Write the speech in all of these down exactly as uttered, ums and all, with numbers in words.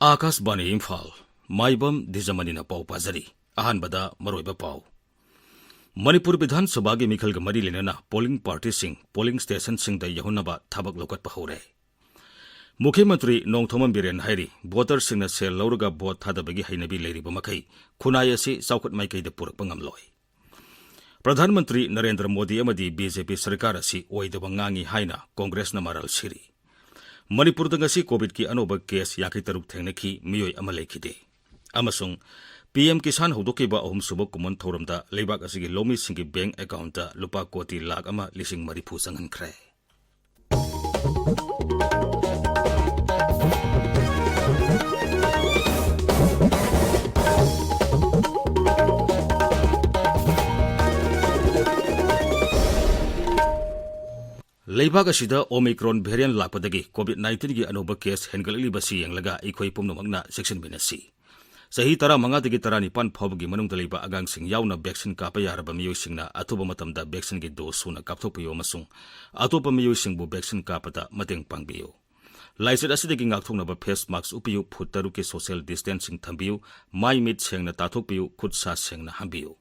ꯑꯥꯀꯥꯁꯕꯥꯅꯤ ꯏꯝꯐꯥꯜ, ꯃꯥꯏꯕꯝ ꯗꯤꯖꯃꯅꯤꯅ ꯄꯥꯎ ꯄꯥꯖꯔꯤ꯫ ꯑꯍꯥꯟꯕꯗ ꯃꯔꯨꯑꯣꯏꯕ ꯄꯥꯎ꯫ ꯃꯅꯤꯄꯨꯔ ꯕꯤꯙꯥꯟ ꯁꯚꯥꯒꯤ ꯃꯤꯈꯜꯒ ꯃꯔꯤ ꯂꯩꯅꯅ ꯄꯣꯂꯤꯡ ꯄꯥꯔꯇꯤꯁꯤꯡ ꯄꯣꯂꯤꯡ ꯁ꯭ꯇꯦꯁꯟꯁꯤꯡꯗ ꯌꯧꯍꯟꯅꯕ ꯊꯕꯛ ꯂꯧꯈꯠꯄ ꯍꯧꯔꯦ꯫ ꯃꯨꯈ꯭ꯌ ꯃꯟꯇ꯭ꯔꯤ ꯅꯣꯡꯊꯣꯝꯕꯝ ꯕꯤꯔꯦꯟ ꯍꯥꯏꯔꯤ, ꯚꯣꯇꯔꯁꯤꯡꯅ ꯁꯦꯜ ꯂꯧꯔꯒ ꯚꯣꯠ ꯊꯥꯗꯕꯒꯤ ꯍꯩꯅꯕꯤ ꯂꯩꯔꯤꯕ ꯃꯈꯩ ꯈꯨꯟꯅꯥꯏ ꯑꯁꯤ ꯆꯥꯎꯈꯠ ꯃꯥꯏꯀꯩꯗ ꯄꯨꯔꯛꯄ ꯉꯝꯂꯣꯏ꯫ ꯄ꯭ꯔꯙꯥꯟ ꯃꯟꯇ꯭ꯔꯤ ꯅꯔꯦꯟꯗ꯭ꯔ ꯃꯣꯗꯤ ꯑꯃꯗꯤ ꯕꯤ ꯖꯦ ꯄꯤ ꯁꯔꯀꯥꯔ ꯑꯁꯤ ꯑꯣꯏꯗꯕ ꯉꯥꯡꯏ ꯍꯥꯏꯅ ꯀꯣꯡꯒ꯭ꯔꯦꯁꯅ ꯃꯔꯥꯜ ꯁꯤꯔꯤ꯫ ꯃꯅꯤꯄꯨꯔꯗ ꯉꯁꯤ ꯀꯣꯚꯤꯗꯀꯤ ꯑꯅꯧꯕ ꯀꯦꯁ ꯌꯥꯡꯈꯩ ꯇꯔꯨꯛ ꯊꯦꯡꯅꯈꯤ, ꯃꯤꯑꯣꯏ ꯑꯃ ꯂꯩꯈꯤꯗꯦ꯫ ꯑꯃꯁꯨꯡ ꯄꯤ ꯑꯦꯝ ꯀꯤꯁꯥꯟ ꯍꯧꯗꯣꯛꯈꯤꯕ ꯑꯍꯨꯝꯁꯨꯕ ꯀꯨꯝꯑꯣꯟ ꯊꯧꯔꯝꯗ ꯂꯩꯕꯥꯛ ꯑꯁꯤꯒꯤ ꯂꯧꯃꯤꯁꯤꯡꯒꯤ ꯕꯦꯡꯛ ꯑꯦꯀꯥꯎꯟꯠꯇ ꯂꯨꯄꯥ ꯀꯣꯇꯤ ꯂꯥꯈ ꯑꯃ ꯂꯤꯁꯤꯡ ꯃꯔꯤꯐꯨ ꯆꯪꯍꯟꯈ꯭ꯔꯦ꯫ ꯂꯩꯕꯥꯛ ꯑꯁꯤꯗ Omicron variant ꯂꯥꯛꯄꯗꯒꯤ COVID nineteen ꯒꯤ ꯑꯅꯧꯕ ꯀꯦꯁ ꯍꯦꯟꯒꯠꯂꯛꯂꯤꯕꯁꯤ ꯌꯦꯡꯂꯒ ꯑꯩꯈꯣꯏ ꯄꯨꯝꯅꯃꯛꯅ ꯆꯦꯛꯁꯤꯟꯃꯤꯟꯅꯁꯤ꯫ ꯆꯍꯤ ꯇꯔꯥꯃꯉꯥꯗꯒꯤ ꯇꯔꯥꯅꯤꯄꯥꯟ ꯐꯥꯎꯕꯒꯤ ꯃꯅꯨꯡꯗ ꯂꯩꯕ ꯑꯉꯥꯡꯁꯤꯡ ꯌꯥꯎꯅ ꯚꯦꯛꯁꯤꯟ ꯀꯥꯞꯄ ꯌꯥꯔꯕ ꯃꯤꯑꯣꯏꯁꯤꯡꯅ ꯑꯊꯨꯕ ꯃꯇꯝꯗ ꯚꯦꯛꯁꯤꯟꯒꯤ ꯗꯣꯁ ꯁꯨꯅ ꯀꯥꯞꯊꯣꯛꯄꯤꯌꯨ ꯑꯃꯁꯨꯡ ꯑꯇꯣꯞꯄ ꯃꯤꯑꯣꯏꯁꯤꯡꯕꯨ ꯚꯦꯛꯁꯤꯟ ꯀꯥꯞꯄꯗ ꯃꯇꯦꯡ ꯄꯥꯡꯕꯤꯌꯨ꯫ ꯂꯥꯏꯆꯠ ꯑꯁꯤꯗꯒꯤ ꯉꯥꯛꯊꯣꯛꯅꯕ ꯐꯦꯁ ꯃꯥꯛꯁ ꯎꯞꯄꯤꯌꯨ, ꯐꯨꯠ ꯇꯔꯨꯛꯀꯤ ꯁꯣꯁꯤꯌꯦꯜ ꯗꯤꯁꯇꯦꯟꯁꯤꯡ ꯊꯝꯕꯤꯌꯨ, ꯃꯥꯏ ꯃꯤꯠ ꯁꯦꯡꯅ ꯇꯥꯊꯣꯛꯄꯤꯌꯨ, ꯈꯨꯠ ꯁꯥ ꯁꯦꯡꯅ ꯍꯥꯝꯕꯤꯌꯨ꯫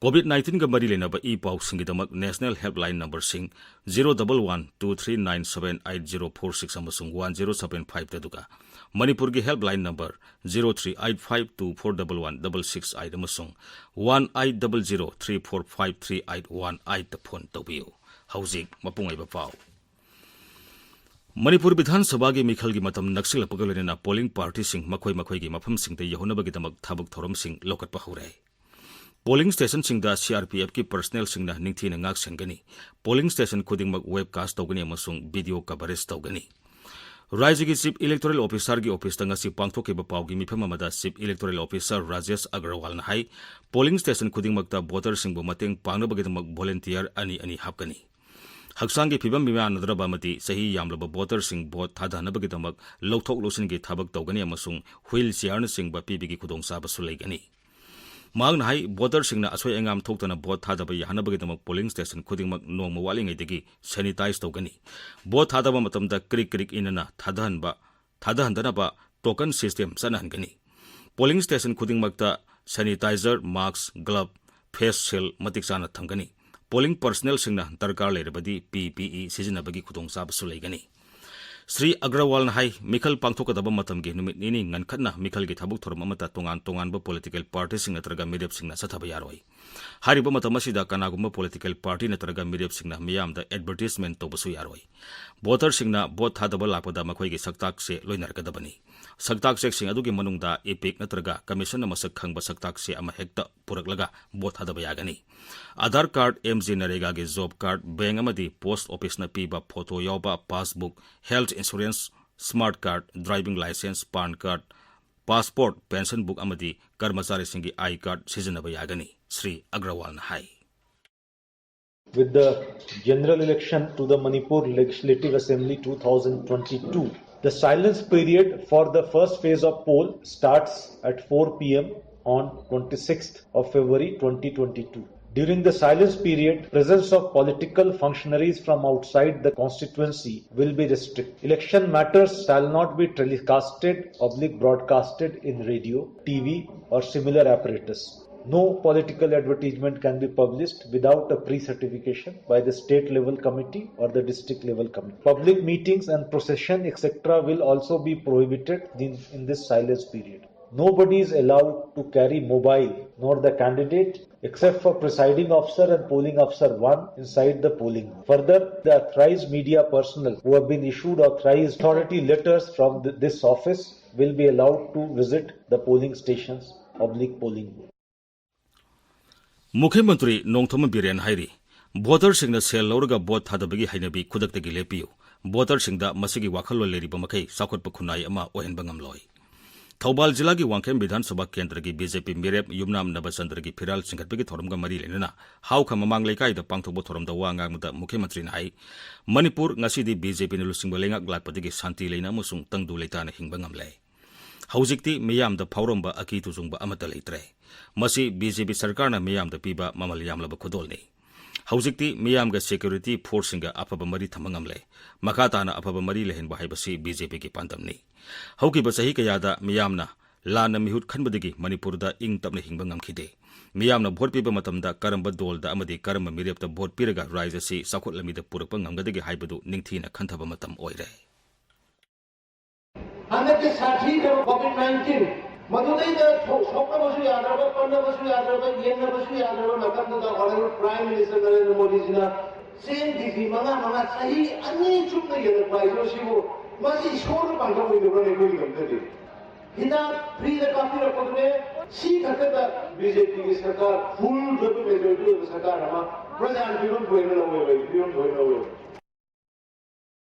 COVID nineteen ꯒ ꯃꯔꯤ ꯂꯩꯅꯕ ꯏ ꯄꯥꯎꯁꯤꯡꯒꯤꯗꯃꯛ ꯅꯦꯁꯅꯦꯜ ꯍꯦꯜꯞꯂꯥꯏꯟ ꯅꯝꯕꯔꯁꯤꯡ zero double one two three nine seven eight zero four six ꯑꯃꯁꯨꯡ one zero seven five ꯑꯗꯨꯒ ꯃꯅꯤꯄꯨꯔꯒꯤ helpline number zero three eight five two four double one double six eight ꯑꯃꯁꯨꯡ one eight double zero three four five three eight one eight ꯇ phone ꯇꯧꯕꯤꯌꯨ꯫ ꯍꯧꯖꯤꯛ ꯃꯄꯨꯡ ꯑꯣꯏꯕ ꯄꯥꯎ꯫ ꯃꯅꯤꯄꯨꯔ ꯕꯤꯙꯥꯟ ꯁꯚꯥꯒꯤ ꯃꯤꯈꯜꯒꯤ ꯃꯇꯝ ꯅꯛꯁꯤꯜꯂꯛꯄꯒ ꯂꯣꯏꯅꯅ ꯄꯣꯂꯤꯡ ꯄꯥꯔꯇꯤꯁꯤꯡ ꯃꯈꯣꯏ ꯃꯈꯣꯏꯒꯤ ꯃꯐꯝꯁꯤꯡꯗ ꯌꯧꯍꯟꯅꯕꯒꯤꯗꯃꯛ ꯊꯕꯛ ꯊꯧꯔꯝꯁꯤꯡ ꯂꯧꯈꯠꯄ ꯍꯧꯔꯦ꯫ ꯄꯣꯂꯤꯡ ꯁ꯭ꯇꯦꯁꯟꯁꯤꯡꯗ ꯁꯤ ꯑꯥꯔ ꯄꯤ ꯑꯦꯐꯀꯤ ꯄꯔꯁꯅꯦꯜꯁꯤꯡꯅ ꯅꯤꯡꯊꯤꯅ ꯉꯥꯛ ꯁꯦꯟꯒꯅꯤ꯫ ꯄꯣꯂꯤꯡ ꯁ꯭ꯇꯦꯁꯟ ꯈꯨꯗꯤꯡꯃꯛ ꯋꯦꯕꯀꯥꯁ ꯇꯧꯒꯅꯤ ꯑꯃꯁꯨꯡ ꯚꯤꯗꯤꯑꯣ ꯀꯚꯔꯦꯖ ꯇꯧꯒꯅꯤ꯫ ꯔꯥꯖ꯭ꯌꯒꯤ ꯆꯤꯐ ꯏꯂꯦꯛꯇꯣꯔꯦꯜ ꯑꯣꯐꯤꯁꯥꯔꯒꯤ ꯑꯣꯐꯤꯁꯇ ꯉꯁꯤ ꯄꯥꯡꯊꯣꯛꯈꯤꯕ ꯄꯥꯎꯒꯤ ꯃꯤꯐꯝ ꯑꯃꯗ ꯆꯤꯐ ꯏꯂꯦꯛꯇꯣꯔꯦꯜ ꯑꯣꯐꯤꯁꯥꯔ ꯔꯥꯖꯦꯁ ꯑꯒꯔꯋꯥꯜꯅ ꯍꯥꯏ, ꯄꯣꯂꯤꯡ ꯁ꯭ꯇꯦꯁꯟ ꯈꯨꯗꯤꯡꯃꯛꯇ ꯚꯣꯇꯔꯁꯤꯡꯕꯨ ꯃꯇꯦꯡ ꯄꯥꯡꯅꯕꯒꯤꯗꯃꯛ ꯚꯣꯂꯨꯟꯇꯤꯌꯔ ꯑꯅꯤ ꯑꯅꯤ ꯍꯥꯞꯀꯅꯤ꯫ ꯍꯛꯆꯥꯡꯒꯤ ꯐꯤꯕꯝ ꯃꯤꯃꯥꯟꯅꯗ꯭ꯔꯕ ꯑꯃꯗꯤ ꯆꯍꯤ ꯌꯥꯝꯂꯕ ꯚꯣꯇꯔꯁꯤꯡ ꯚꯣꯠ ꯊꯥꯗꯅꯕꯒꯤꯗꯃꯛ ꯂꯧꯊꯣꯛ ꯂꯧꯁꯤꯟꯒꯤ ꯊꯕꯛ ꯇꯧꯒꯅꯤ ꯑꯃꯁꯨꯡ ꯍ꯭ꯋꯤꯜ ꯆꯤꯌꯥꯔꯅꯆꯤꯡꯕ ꯄꯤꯕꯒꯤ ꯈꯨꯗꯣꯡꯆꯥꯕꯁꯨ ꯂꯩꯒꯅꯤ꯫ ꯃꯍꯥꯛꯅ ꯍꯥꯏ, ꯚꯣꯇꯔꯁꯤꯡꯅ ꯑꯁꯣꯏ ꯑꯉꯥꯝ ꯊꯣꯛꯇꯅ ꯚꯣꯠ ꯊꯥꯗꯕ ꯌꯥꯍꯟꯅꯕꯒꯤꯗꯃꯛ ꯄꯣꯂꯤꯡ ꯁ꯭ꯇꯦꯁꯟ ꯈꯨꯗꯤꯡꯃꯛ ꯅꯣꯡꯃ ꯋꯥꯠꯂꯤꯉꯩꯗꯒꯤ ꯁꯦꯅꯤꯇꯥꯏꯖ ꯇꯧꯒꯅꯤ꯫ ꯚꯣꯠ ꯊꯥꯗꯕ ꯃꯇꯝꯗ ꯀ꯭ꯔꯤꯛ ꯀ꯭ꯔꯤꯛ ꯏꯅꯅ ꯊꯥꯗꯍꯟꯕ, ꯊꯥꯗꯍꯟꯗꯅꯕ ꯇꯣꯀꯟ ꯁꯤꯁꯇꯦꯝ ꯆꯠꯅꯍꯟꯒꯅꯤ꯫ ꯄꯣꯂꯤꯡ ꯁ꯭ꯇꯦꯁꯟ ꯈꯨꯗꯤꯡꯃꯛꯇ ꯁꯦꯅꯤꯇꯥꯏꯖꯔ, ꯃꯥꯁꯛ, ꯒ꯭ꯂꯚ, ꯐꯦꯁ ꯁꯤꯜ ꯃꯇꯤꯛ ꯆꯥꯅ ꯊꯝꯒꯅꯤ꯫ ꯄꯣꯂꯤꯡ ꯄꯔꯁꯅꯦꯜꯁꯤꯡꯅ ꯗꯔꯀꯥꯔ ꯂꯩꯔꯕꯗꯤ ꯄꯤ ꯄꯤ ꯏ ꯁꯤꯖꯤꯟꯅꯕꯒꯤ ꯈꯨꯗꯣꯡꯆꯥꯕꯁꯨ ꯂꯩꯒꯅꯤ꯫ ꯁ꯭ꯔꯤ ꯑꯒ꯭ꯔꯋꯥꯜꯅ ꯍꯥꯏ, ꯃꯤꯈꯜ ꯄꯥꯡꯊꯣꯛꯀꯗꯕ ꯃꯇꯝꯒꯤ ꯅꯨꯃꯤꯠ ꯅꯤꯅꯤ ꯉꯟꯈꯠꯅ ꯃꯤꯈꯜꯒꯤ ꯊꯕꯛ ꯊꯧꯔꯝ ꯑꯃꯠꯇ ꯇꯣꯉꯥꯟ ꯇꯣꯉꯥꯟꯕ ꯄꯣꯂꯤꯇꯤꯀꯦꯜ ꯄꯥꯔꯇꯤꯁꯤꯡ ꯅꯠꯇ꯭ꯔꯒ ꯃꯤꯔꯦꯞꯁꯤꯡꯅ ꯆꯠꯊꯕ ꯌꯥꯔꯣꯏ꯫ ꯍꯥꯏꯔꯤꯕ ꯃꯇꯝ ꯑꯁꯤꯗ ꯀꯅꯥꯒꯨꯝꯕ ꯄꯣꯂꯤꯇꯤꯀꯦꯜ ꯄꯥꯔꯇꯤ ꯅꯠꯇ꯭ꯔꯒ ꯃꯤꯔꯦꯞꯁꯤꯡꯅ ꯃꯤꯌꯥꯝꯗ ꯑꯦꯗꯚꯔꯇꯤꯁꯃꯦꯟꯠ ꯇꯧꯕꯁꯨ ꯌꯥꯔꯣꯏ꯫ ꯚꯣꯇꯔꯁꯤꯡꯅ ꯚꯣꯠ ꯊꯥꯗꯕ ꯂꯥꯛꯄꯗ ꯃꯈꯣꯏꯒꯤ ꯁꯛꯇꯥꯛꯁꯦ ꯂꯣꯏꯅꯔꯛꯀꯗꯕꯅꯤ꯫ ꯁꯛꯇꯥꯛ ꯆꯦꯛꯁꯤꯡ ꯑꯗꯨꯒꯤ ꯃꯅꯨꯡꯗ ꯏꯄꯤꯛ ꯅꯠꯇ꯭ꯔꯒ ꯀꯃꯤꯁꯟꯅ ꯃꯁꯛ ꯈꯪꯕ ꯁꯛꯇꯥꯛꯁꯦ ꯑꯃꯍꯦꯛꯇ ꯄꯨꯔꯛꯂꯒ ꯚꯣꯠ ꯊꯥꯗꯕ ꯌꯥꯒꯅꯤ꯫ ꯑꯥꯙꯥꯔ ꯀꯥꯔꯗ, ꯑꯦꯝ ꯖꯤ ꯅꯔꯦꯒꯥꯒꯤ ꯖꯣꯕ ꯀꯥꯔꯗ, ꯕꯦꯡꯛ ꯑꯃꯗꯤ ꯄꯣꯁꯠ ꯑꯣꯐꯤꯁꯅ ꯄꯤꯕ ꯐꯣꯇꯣ ꯌꯥꯎꯕ passbook, health insurance, smart card, driving licence, PAN card, passport, pension book ꯑꯃꯗꯤ ꯀꯔꯃꯆꯥꯔꯤꯁꯤꯡꯒꯤ ꯑꯥꯏ ꯀꯥꯔꯗ ꯁꯤꯖꯤꯟꯅꯕ ꯌꯥꯒꯅꯤ, ꯁ꯭ꯔꯤ ꯑꯒ꯭ꯔꯋꯥꯜꯅ ꯍꯥꯏ꯫ With the general election to the Manipur Legislative Assembly two thousand twenty-two, the silence period for the first phase of poll starts at four p m on twenty-sixth of February twenty twenty-two. During the silence period, presence of political functionaries from outside the constituency will be restricted. Election matters shall not be telecasted, oblique broadcasted in radio, T V or similar apparatus. No political advertisement can be published without a pre-certification by the state level committee or the district level committee. Public meetings and procession, et cetera will also be prohibited in, in this silence period. Nobody is allowed to carry mobile, nor the candidate, except for presiding officer and polling officer one inside the polling booth. Further, the authorized media personnel who have been issued authorized authority letters from th-, this office will be allowed to visit the polling stations, oblique polling booth. ꯃꯨꯈ꯭ꯌ ꯃꯟꯇ꯭ꯔꯤ ꯅꯣꯡꯊꯣꯝꯕꯝ ꯕꯤꯔꯦꯟ ꯍꯥꯏꯔꯤ, ꯚꯣꯇꯔꯁꯤꯡꯅ ꯁꯦꯜ ꯂꯧꯔꯒ vote ꯊꯥꯗꯕꯒꯤ ꯍꯩꯅꯕꯤ ꯈꯨꯗꯛꯇꯒꯤ ꯂꯦꯞꯄꯤꯌꯨ꯫ ꯚꯣꯇꯔꯁꯤꯡꯗ ꯃꯁꯤꯒꯤ ꯋꯥꯈꯜꯂꯣꯟ ꯂꯩꯔꯤꯕ ꯃꯈꯩ ꯆꯥꯎꯈꯠꯄ ꯈꯨꯟꯅꯥꯏ ꯑꯃ ꯑꯣꯏꯍꯟꯕ ꯉꯝꯂꯣꯏ꯫ ꯊꯧꯕꯥꯜ ꯖꯤꯂꯥꯒꯤ ꯋꯥꯡꯈꯦꯝ ꯕꯤꯙꯥꯟ ꯁꯚꯥ ꯀꯦꯟꯗ꯭ꯔꯒꯤ ꯕꯤ ꯖꯦ ꯄꯤ ꯃꯤꯔꯦꯞ ꯌꯨꯝꯅꯥꯝ ꯅꯕꯆꯟꯗ꯭ꯔꯒꯤ ꯐꯤꯔꯥꯜ ꯆꯤꯡꯈꯠꯄꯒꯤ ꯊꯧꯔꯝꯒ ꯃꯔꯤ ꯂꯩꯅꯅ ꯍꯥꯎꯈ ꯃꯃꯥꯡ ꯂꯩꯀꯥꯏꯗ ꯄꯥꯡꯊꯣꯛꯄ ꯊꯧꯔꯝꯗ ꯋꯥ ꯉꯥꯡꯕꯗ ꯃꯨꯈ꯭ꯌ ꯃꯟꯇ꯭ꯔꯤꯅ ꯍꯥꯏ, ꯃꯅꯤꯄꯨꯔ ꯉꯁꯤꯗꯤ ꯕꯤ ꯖꯦ ꯄꯤꯅ ꯂꯨꯆꯤꯡꯕ ꯂꯩꯉꯥꯛ ꯂꯥꯛꯄꯗꯒꯤ ꯁꯥꯟꯇꯤ ꯂꯩꯅ ꯑꯃꯁꯨꯡ ꯇꯪꯗꯨ ꯂꯩꯇꯥꯅ ꯍꯤꯡꯕ ꯉꯝꯂꯦ꯫ ꯍꯧꯖꯤꯛꯇꯤ ꯃꯤꯌꯥꯝꯗ ꯐꯥꯎꯔꯝꯕ ꯑꯀꯤ ꯇꯨꯖꯨꯡꯕ ꯑꯃꯠꯇ ꯂꯩꯇ꯭ꯔꯦ꯫ ꯃꯁꯤ ꯕꯤ ꯖꯦ ꯄꯤ ꯁꯔꯀꯥꯔꯅ ꯃꯤꯌꯥꯝꯗ ꯄꯤꯕ ꯃꯃꯜ ꯌꯥꯝꯂꯕ ꯈꯨꯗꯣꯜꯅꯤ꯫ ꯍꯧꯖꯤꯛꯇꯤ ꯃꯤꯌꯥꯝꯒ ꯁꯦꯀ꯭ꯌꯨꯔꯤꯇꯤ ꯐꯣꯔꯁꯁꯤꯡꯒ ꯑꯐꯕ ꯃꯔꯤ ꯊꯝꯕ ꯉꯝꯂꯦ꯫ ꯃꯈꯥ ꯇꯥꯅ ꯑꯐꯕ ꯃꯔꯤ ꯂꯩꯍꯟꯕ ꯍꯥꯏꯕꯁꯤ ꯕꯤ ꯖꯦ ꯄꯤꯒꯤ ꯄꯥꯟꯗꯝꯅꯤ꯫ ꯍꯧꯈꯤꯕ ꯆꯍꯤ ꯀꯌꯥꯗ ꯃꯤꯌꯥꯝꯅ ꯂꯥꯟꯅ ꯃꯤꯍꯨꯠ ꯈꯟꯕꯗꯒꯤ ꯃꯅꯤꯄꯨꯔꯗ ꯏꯪ ꯇꯞꯅ ꯍꯤꯡꯕ ꯉꯝꯈꯤꯗꯦ꯫ ꯃꯤꯌꯥꯝꯅ ꯚꯣꯠ ꯄꯤꯕ ꯃꯇꯝꯗ ꯀꯔꯝꯕ ꯗꯣꯜꯗ ꯑꯃꯗꯤ ꯀꯔꯝꯕ ꯃꯤꯔꯦꯞꯇ ꯚꯣꯠ ꯄꯤꯔꯒ ꯔꯥꯏꯖ ꯑꯁꯤ ꯆꯥꯎꯈꯠꯂꯝꯃꯤꯗ ꯄꯨꯔꯛꯄ ꯉꯝꯒꯗꯒꯦ ꯍꯥꯏꯕꯗꯨ ꯅꯤꯡꯊꯤꯅ ꯈꯟꯊꯕ ꯃꯇꯝ ꯑꯣꯏꯔꯦ꯫ ꯍꯟꯗꯛꯀꯤ ꯁꯥꯊꯤꯈ꯭ꯔꯕ ꯀꯣꯚꯤꯗ ꯅꯥꯏꯟꯇꯤꯟ, ꯃꯗꯨꯗꯩꯗ ꯊꯣꯛ-, ꯁꯣꯛꯅꯕꯁꯨ ꯌꯥꯗ꯭ꯔꯕ, ꯄꯟꯅꯕꯁꯨ ꯌꯥꯗ꯭ꯔꯕ, ꯌꯦꯡꯅꯕꯁꯨ ꯌꯥꯗ꯭ꯔꯕ ꯃꯇꯝꯗꯨꯗ Honourable Prime Minister ꯅꯔꯦꯟꯗ꯭ꯔ ꯃꯣꯗꯤꯖꯤꯅ ꯆꯦꯡ ꯀꯦ ꯖꯤ ꯃꯉꯥ ꯃꯉꯥ ꯆꯍꯤ ꯑꯅꯤ ꯆꯨꯞꯅ ꯌꯦꯜꯂꯛꯄ ꯍꯥꯏꯕ ꯁꯤꯕꯨ ꯃꯁꯤ ꯏꯁꯣꯔꯅ ꯄꯥꯡꯊꯣꯛꯑꯣꯏꯗꯕ꯭ꯔꯥ ꯑꯩꯈꯣꯏꯒꯤꯗꯃꯛꯇꯗꯤ? ꯍꯤꯗꯥꯛ ꯐ꯭ꯔꯤꯗ ꯀꯥꯞꯄꯤꯔꯛꯄꯗꯨꯅꯦ꯫ ꯁꯤ ꯈꯛꯇꯗ ꯕꯤ ꯖꯦ ꯄꯤꯒꯤ ꯁꯔꯀꯥꯔ, ꯐꯨꯜ ꯗꯕꯜ ꯃꯦꯖꯣꯔꯤꯇꯤ ꯑꯣꯏꯕ ꯁꯔꯀꯥꯔ ꯑꯃ ꯄ꯭ꯔꯖꯥꯅ ꯄꯤꯐꯝ ꯊꯣꯛꯑꯦꯅ ꯂꯧꯋꯦꯕ, ꯑꯩ ꯄꯤꯐꯝ ꯊꯣꯛꯑꯦꯅ ꯂꯧꯋꯦꯕ꯫